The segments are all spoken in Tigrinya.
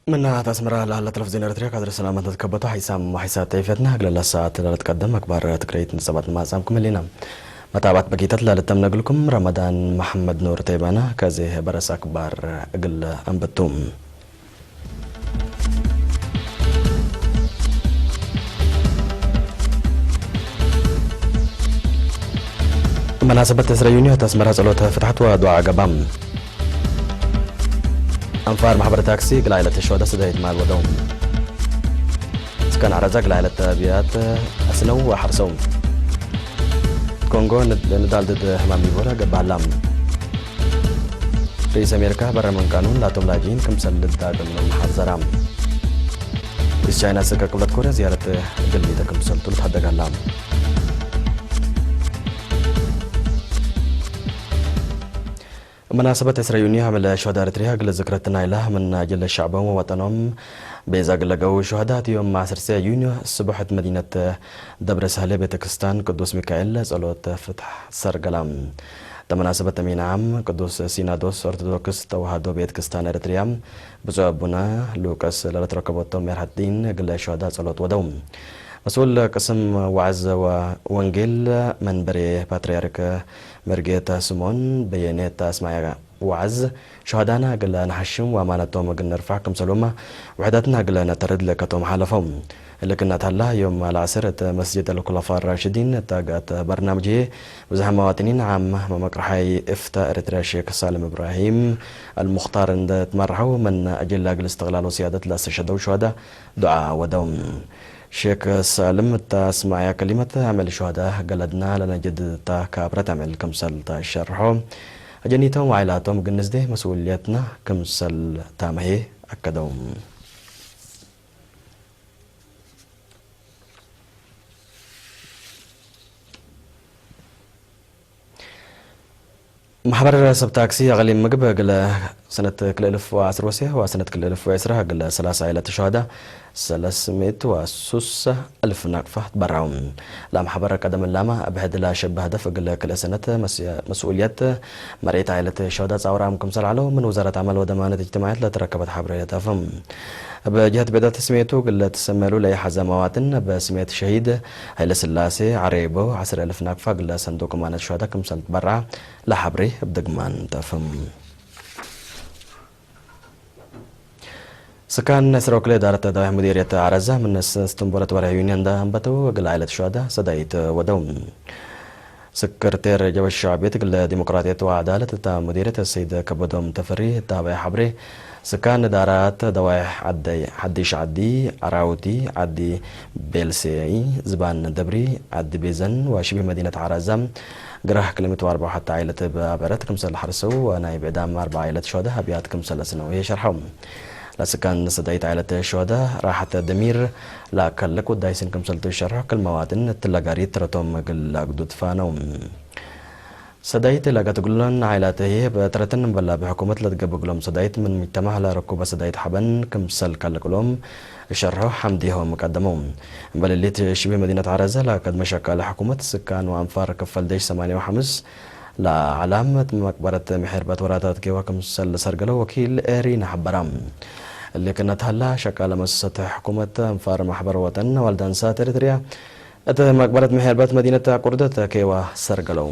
من تسمرة لهلا تلفزيون إريتريا كادر سلامة تتكبتو حيسام وحيسات تعيفتنا قل الله ساعة لالت قدم أكبر تقريت نصبات ما سامكم لنا. متابعة بقيتة لالت تمنقلكم رمضان محمد نور تيبانا كازي برس أكبر قل أنبتوم. መናሰበት ዕስራ ዩንዮ፣ እቲ ኣስመራ ጸሎተ ፍትሓት ወዱዓ ገባም። ኣንፋር ማሕበር ታክሲ፣ ግላይ ለተሸወደ ስደት ማል ወደው። እስከን ዓረዛ፣ ግላይ ለተብያት ኣስነው ወሓርሰው። ኮንጎ፣ ንድ-፣ ንዳል ድድ ሕማም ይቦላ ገባላም። ርእስ ኣሜሪካ በረመን ቃኑን ላቶም ላጂን ክምሰል ልዳግም ነው መሓዘራ። ሩስ ቻይና ስከ ቅብለት ኮርያ ዝያረት ግልሚተ ክምሰልቱ ልትሓደጋላ። መናሰበት ዕስራ ዩኒ ዓመለ ሸዳ ኤርትርያ ግለ ዝክረትና ኢላ ምን ኣጀለ ሻዕቦም ወጠኖም ቤዛ ግለገው ሸሃዳት እዮም። ዓሰርተ ዩኒ ስቡሕት መዲነት ደብረ ሳህለ ቤተ ክርስቲያን ቅዱስ ሚካኤል ጸሎት ፍትሕ ሰርገላ። ተመናሰበት ተሜና ዓም ቅዱስ ሲናዶስ ኦርቶዶክስ ተዋህዶ ቤተ ክርስቲያን ኤርትርያ ብፁዕ ኣቡነ ሉቃስ ለለትረከበቶም ሜርሃት ዲን ግለ ሸሃዳ ጸሎት ወደው። መስኡል ቅስም ዋዕዝ ወ-፣ ወንጌል መንበሬ ፓትርያርክ መርጌታ ስምኦን በየኔታ ኣስማያ ዋዕዝ ሸሃዳና ግለ ንሓሽም ወኣማነቶም እግል ነርፋዕ ክምሰሎማ ውሕዳትና ግለ ነተርድ ለከቶም ሓለፎም። ልክነት ሃላ ዮም ኣልዓስር እተ መስጅድ ኣልኩላፋ ራሽዲን እታ ጋት በርናምጅ ብዙሕ መዋጥኒን ዓም መመቅርሓይ እፍታ ኤርትርያ ሼክ ሳልም እብራሂም ኣልሙኽታር እንደ ትመርሐው መን ኣጀላ ግል እስትቕላል ወስያደት ላስተሸደው ሸሃዳ ዱዓ ወደው። ሼክ ሳልም እታ ስማያ ከሊመት ኣመል ሸሃዳ ገለድና ለነጀድታ ካብረት ኣመል ክምሰል ተሸርሖ። ኣጀኒቶም ዋይላቶም ግንዝዴ መስኡልየትና ክምሰል ታመሄ ኣከደው። ማሕበር ሰብ ታክሲ ኣቕሊም ምግብ ግለ ሰነት ክልእልፍ ወዓስር ወስያ ወሰነት ክልእልፍ ወዕስራ ግለ ሰላሳ ኢለ ተሸሃዳ ሰለስምእት ወሱሳ እልፍ ናቅፋ ትበራው። ላማሕበር ቀደም ላማ ብሕድላ ሸብ ህደፍ ግለ ክልእ ሰነት መስ-፣ መስኡልየት መሬት ኣይለት ሸወዳ ጻውራም ክምሰል ዓለው ምን ውዛረት ኣመል ወደማነት እጅትማዕት ለተረከበት ሓብሬ ተፍም። በጀት ቤዳት ስሜቱ ግለ ተሰመሉ ለይሓዘ መዋትን በስሜት ሸሂድ ኃይለ ሥላሴ ዓሬቦ ዓስር እልፍ ናቅፋ ግለ ሰንዱቅ ማነት ሸወዳ ክምሰል ትበራ ለሓብሬ ብድግማን ተፍም። ስካን ዕስራ ወክልኤ ዳረት ዳዋሕ ሙዲርየት ዓረዛ ምንስ ስትንቦለት ወርሒ ዩኒ እንዳ ኣንበተው እግል ኣይለት ሸዋዳ ሰዳይት ወደው። ስክርቴር ጀበሽ ሸዕቤት ግለ ዲሞክራትየት ወዓዳለት እታ ሙዲርየት ሰይድ ከበዶም ተፈሪ እታ ባይ ሓብሬ ስካን ዳራት ደዋይ ዓደይ ሓድሽ ዓዲ ዓራውቲ ዓዲ ቤልሴይ ዝባን ደብሪ ዓዲ ቤዘን ወሽቢ መዲነት ዓራዛ ግራህ ክልሚት ወኣርባ ሓታ ኣይለት ብኣበረት ክምሰል ሓርሰው ወናይ ብዕዳም ኣርባ ኣይለት ሸወዳ ኣብያት ክምሰል ስነው የሸርሐው። ላስካን ሰዳይት ኣይለት ሸወዳ ራሕተ ደሚር ላከልክ ወዳይስን ክምሰል ትሸርሖ ክልመዋትን ትለጋሪት ትረቶም ግል ኣግዱት ፋነው። ሰዳይት ለገትግሎን ሓይላት ህየ በትረትን በላ ብሕኩመት ለትገብግሎም ሰዳይት ምን ሙጅተማዕ ለረኩበ ሰዳይት ሓበን ክምሰል ካልቅሎም ሸርሖ ሓምዲሆም ቀደሙ። እምበልሊት ሽቢ መዲነት ዓረዘ ለከድመ ሸቃለ ሕኩመት ስካን ወአንፋር ክፈል ደሽ ሰማንያ ወሓምስ ለዓላመት መቅበረት ምሕርበት ወራታት ኬዋ ክምሰል ሰርገለ ወኪል ኤሪና ሓበራ። ልክነት ሃላ ሸቃለ መሰሰት ሕኩመት አንፋር ማሕበር ወጠን ዋልዳንሳት ኤርትርያ እተ መቅበረት ምሕርበት መዲነት ኣቁርደት ኬዋ ሰርገለው።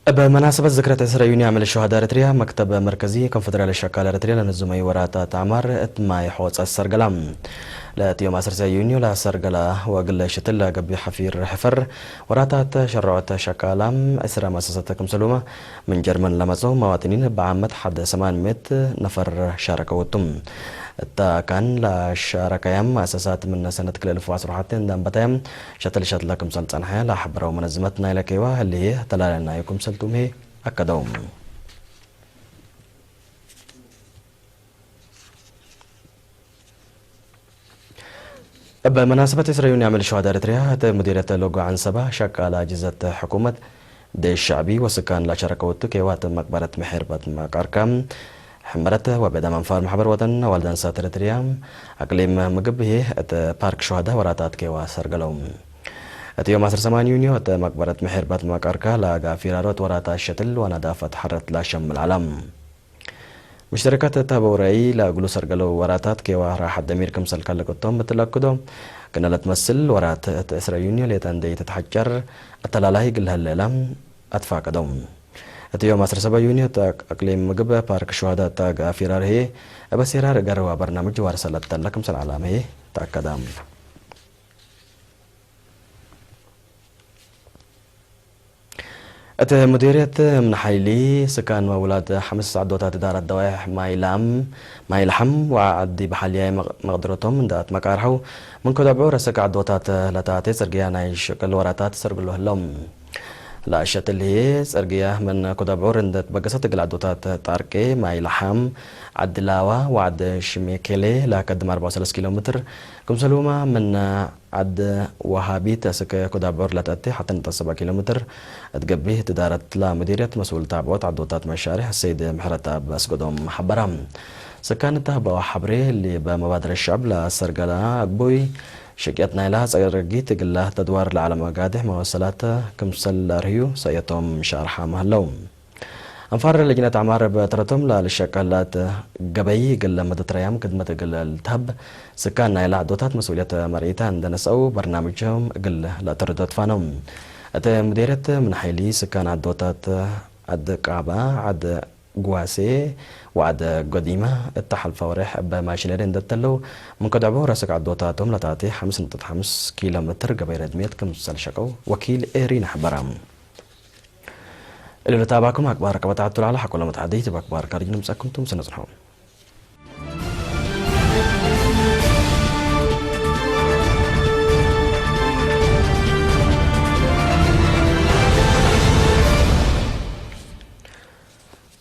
እብ መናሰበት ዝክረት ዕስራ ዩኒ ዓመል ሸሃዳ ኤርትርያ መክተብ መርከዚ ኮንፈደራል ሸቃል ኤርትርያ ለንዙመይ ወራታ ተዕማር እትማይ ሖጸ ሰርገላ። ለእትዮም ዓሰርተ ዩኒ ለሰርገላ ወግለ ሽትል ለገቢ ሓፊር ሕፈር ወራታት ሸረዖተ ሸቃላም ዕስራ መሰሰተ ክምሰሉማ ምን ጀርመን ለመጸው መዋጥኒን ብዓመት ሓደ ሰማንምእት ነፈር ሻረከወቱም። እታ ካን ለሻረካያም መእሰሳት ምን ሰነት ክልተ ኣልፍ ወዓሰርተ ኣርባዕተ እንዳንበታያም ሸትል ሸትለ ክምሰል ጸንሐ ለሓበረው መነዝመት ናይ ለከይዋ ህልዬ ተላለናዩ ክምሰልቱም ሄ ኣከደው። እብ መናሰበት ዕስራ ዩኒ ዓመል ሸዋዳ ኤርትርያ እተ ሙዲርየት ሎጎ ዓንሰባ ሸቃላ ጅዘት ሕኩመት ደሽ ሸዕቢ ወስካን ላሸረከውቱ ኬዋት መቅበረት ምሕርበት መቃርካ ሕመረት ወበዳ መንፋር ማሕበር ወጠን ዋልዳንሳት ኤርትርያ ኣቅሊም ምግብ ህየ እተ ፓርክ ሸዋዳ ወራታት ኬዋ ሰርገለው። እቲ ዮም ዓሰርተ ሰማንያ ዩኒዮ እቲ መቅበረት ምሕርባት መቃርካ ላጋ ፊራሮት ወራታ ሸትል ዋና ዳፈት ሐረት ላሸም ልዓላም። مشتركات تابوري لا قلو سرقلو وراتات كيوا راح الدمير كم سلكا لقطهم بتلقدو. كنا لا تمثل ورات تأسر يونيو ليتان دي تتحجر. التلالاي قلها الليلة أتفاقدو. እቲ ዮም ዓሰርተ ሰባዕ ዩኒዮ እቲ ኣቅሊም ምግብ ፓርክ ሸዋዳ እቲ ኣጋ ፊራር ህየ፣ እበ ሴራር እገርዋ በርናምጅ ዋርሰለት ተለ ክምሰል ዓላም ህየ ተኣከዳ። እቲ ሙዲርየት ምን ሓይሊ ስካን መውላድ ሓምስ ዓዶታት ዳራት ደዋይሕ ማይላም ማይልሓም ወዓዲ ብሓልያይ መቕ- መቕድረቶም እንዳት መቃርሐው ምን ከደብዑ ረሰክ ዓዶታት ለታቴ ጽርግያ ናይ ሽቅል ወራታት ሰርግሎ ህሎም። ላሸትልሄ ጽርግያ ምን ኮዳብዑር እንደ ትበገሰት እግል ዓዶታት ጣርቄ፣ ማይ ለሓም፣ ዓዲ ላዋ፣ ወዓዲ ሽሜኬሌ ላከድም ኣርባ ወሰለስተ ኪሎ ሜትር፣ ክምሰልሁማ ምን ዓዲ ወሃቢ ተስከ ኮዳብዑር ለተእቲ ሓተ ነጥቢ ሰብዓ ኪሎ ሜትር እትገቢ ትዳረት ላ ሙዲርየት መስኡል ታብዖት ዓዶታት መሻርሕ ሰይድ ምሕረት ኣብ ኣስገዶም ሓበራ። ስካን እታ ህባዋ ሓብሬ ሊ በመባድረ ሸዕብ ላሰርገላ ኣግቦይ ሽቅየት ናይላ ጸረጊት እግላ ተድዋር ለዓለም ኣጋድሕ መወሰላት ክምሰል ላርህዩ ሰእየቶም ሻርሓ ማህለው። ኣንፋር ለጅነት ኣማር በትረቶም ላልሸቀላት ገበይ እግል መደትረያም ክድመት እግል ልትሃብ ስካን ናይላ ኣዶታት መስኡልየት መርኢታ እንደነሰው በርናምጅም እግል ለተረዶትፋኖም። እቲ ሙዴርየት ምን ሓይሊ ስካን ኣዶታት ዓዲ ቃባ ዓዲ ጓሴ ወዓደ ጎዲማ እተሓልፈ ወርሕ እበ ማሽነሪ እንደተለው ምንከድዕቦ ረሰግ ዓዶታቶም ለታቲ ሓምስ ነጥቢ ሓምስ ኪሎ ሜትር ገበይ ረድሜት ክምሰል ሸቀው ወኪል ኤሪን ሓበራ። እልልታ ባኩም ኣክባር ቀበታ ዓቱ ላዕላ ሓቆሎ መትሓደይ ትባክባር ካርጅ ንምጸኩም ቱም ስነጽንሖ።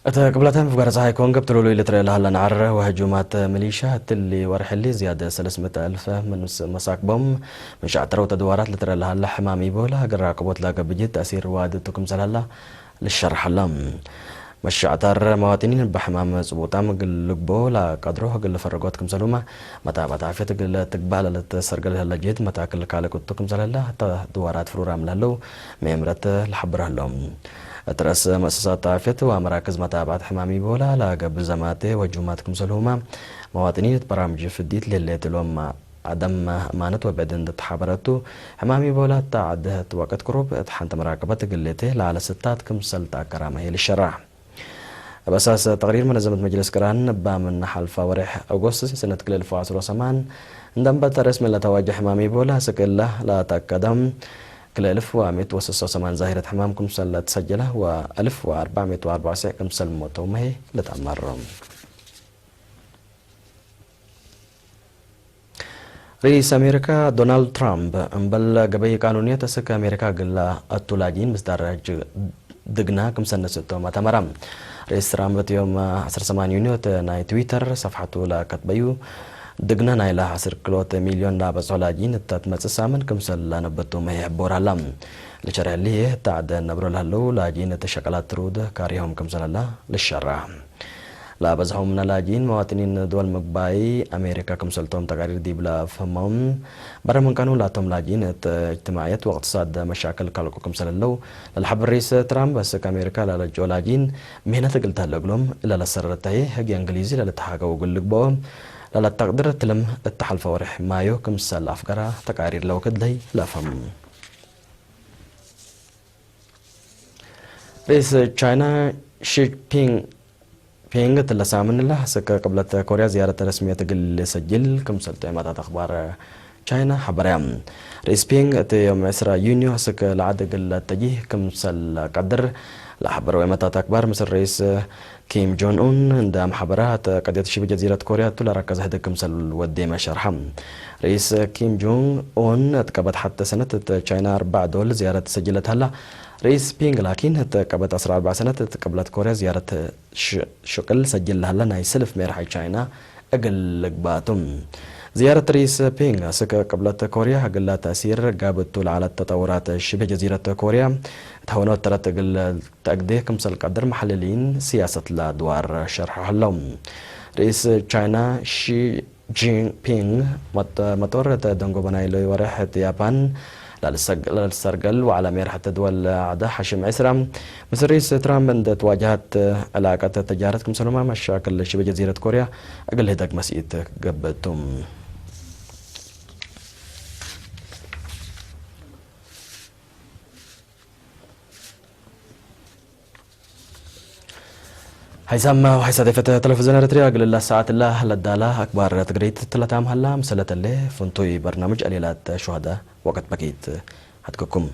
እተ ቅብላተ ምፍጋር ፀሓይ ኮንገብ ትሉሉ ኢልትረ ለሃላ ንዓረ ወህጁማት ሚሊሻ ትሊ ወርሕሊ ዝያደ ሰለስት መእተ ኣልፈ ምንስ መሳክቦም ምሻዕ ተረው ተድዋራት ልትረ ለሃላ ሕማም ኢቦላ ግራ ቅቦት ላገ ብጅት ተእሲር ዋድቱ ክምሰል ሃላ ልሸርሐላ። መሻዕታር መዋጢኒን በሕማም ጽቡጣም ግል ልግቦ ላቀድሮ ግል ፈረጎት ክምሰሉማ መታ መታፊት ግል ትግባል ለተሰርገል ለጀት መታክል ካልቅቱ ክምሰለላ ተድዋራት ፍሩራም ለለው መምረት ልሓብር ህሎም። እትረስ መእሰሳት ጣፊት ወመራክዝ መታብዓት ሕማም ይቦላ ላገብ ዘማቴ ወጁማት ክምሰልሁማ መዋጥኒን እት በራምጅ ፍዲት ሌሌት ሎም ዓደም እማነት ወብዕድ እንድትሓበረቱ ሕማም ይቦላ እታ ዓድህት ወቅት ቅሩብ እት ሓንቲ መራከበት ግሌቴ ለዓለ ስታት ክምሰል ተኣከራመ ልሸራሕ። በሳስ ተቅሪር መነዘመት መጅልስ ቅራን ባምን ሓልፋ ወርሕ ኣጎስት ሰነት ክልል ፋስሮ ሰማን እንደንበተ ረስሚ ለተዋጀ ሕማም ይቦላ ስቅላ ላተቀደም ክልል ፋ ሚት ወስሶ ሰማን ዛሂረት ሕማም ክምሰል ለተሰጀለ ወ ኣልፍ ወኣርባዕ ሚት ወኣርባዕ ሲዕ ክምሰል ሞተው መሄ ለተኣመሮም። ርኢስ ኣሜሪካ ዶናልድ ትራምፕ እምበል ገበይ ቃኑንየት እስከ ኣሜሪካ ግላ ኣቱ ላጊን ምስ ዳራጅ ድግና ክምሰነስቶም ኣተመራ። ርኢስ ትራምፕ እቲ ዮም ዓሰርተ ሰማንያ ዩኒዮት ናይ ትዊተር ሰፍሓቱ ላከትበዩ ድግና ናይላ ዓስር ክሎት ሚልዮን ላበጽሖ ላጊን እታት መጽእ ሳምን ክምሰል ላነበቱ መሄ ሕቦር ኣላ። ልሸርሕ ልየ እታ ዓደ ነብሮ ላለው ላጊን እተሸቀላት ትሩድ ካሪሆም ክምሰለላ ልሸራ። ላበዝሖም ነላጊን መዋጥኒን ዶል ምግባይ ኣሜሪካ ክምሰልቶም ተቃሪር ዲብላ ፍህሞም በረ ምንቀኑ ላቶም ላጊን እት እጅትማዕየት ወቅትሳድ መሻክል ካልቁ ክምሰለለው ለልሓብር ሪስ ትራምፕ በስክ ኣሜሪካ ላለጆ ላጊን ምህነት እግልታ ለግሎም ለለሰረተይ ህግ እንግሊዚ ለልተሓገው ግልግቦ ለለተቅድር ትልም እተሓልፈ ወርሕ ማዮ ክምሰል ኣፍገራ ተቃሪር ለውክድለይ ለፈም። ርኢስ ቻይና ሺ ፒንግ ፒንግ ትለሳምንላ ስከ ቅብለት ኮርያ ዝያረት ረስምየት ግል ሰጅል ክምሰል ጥዕማታት ኣኽባር ቻይና ሓበርያ። ርኢስ ፒንግ እቲ ዮም ዕስራ ዩኒዮ ስከ ለዓድ ግል ተጂ ክምሰል ቀድር ለሓበረ ወይመታት ኣክባር ምስ ርኢስ ኪም ጆን ኡን እንደ ኣምሓበራ እተ ቀድየት ሽቢ ጀዚረት ኮርያ እቱ ለረከዘ ህድግ ክምሰል ወዴ መሸርሓ። ርኢስ ኪም ጆን ኡን እትቀበት ሓተ ሰነት እተ ቻይና ኣርባዕ ዶል ዝያረት ሰጅለት ሃላ። ርኢስ ፒንግ ላኪን እተ ቀበት ዓሰርተ ኣርባዕ ሰነት እትቀብለት ኮርያ ዝያረት ሽ- ሽቅል ሰጅል ለሃለ ናይ ሰልፍ ሜርሓይ ቻይና እግል ልግባቱ። ዝያረት ርኢስ ፒንግ ስክ ቅብለት ኮርያ እግላ ተእሲር ጋብቱ ለዓለት ተጠውራት ሽቢ ጀዚረት ኮርያ ተሆኖ ተረት እግል ተእግዴ ክምሰል ቀድር መሓለሊን ስያሰት ለድዋር ሸርሖ ህለው። ርኢስ ቻይና ሺ ጂንፒንግ መጥ- መጦር እተ ደንጎበ ናይ ሎይ ወርሕ እት ያፓን للسرقل وعلى ميرحة الدول عدا حشم عسرة. مصر رئيس ترامب عند تواجهت علاقة تجارة كم سنة مع مشاكل شبه جزيرة كوريا. أقل هدك مسئيت قبتم. حيسام وحيسا دفت تلفزيون رتريا قل الله ساعة الله لدالا أكبر تقريت تلتام هلا مسلة الله فنتوي برنامج أليلات شهداء وقت بكيت. حتككم.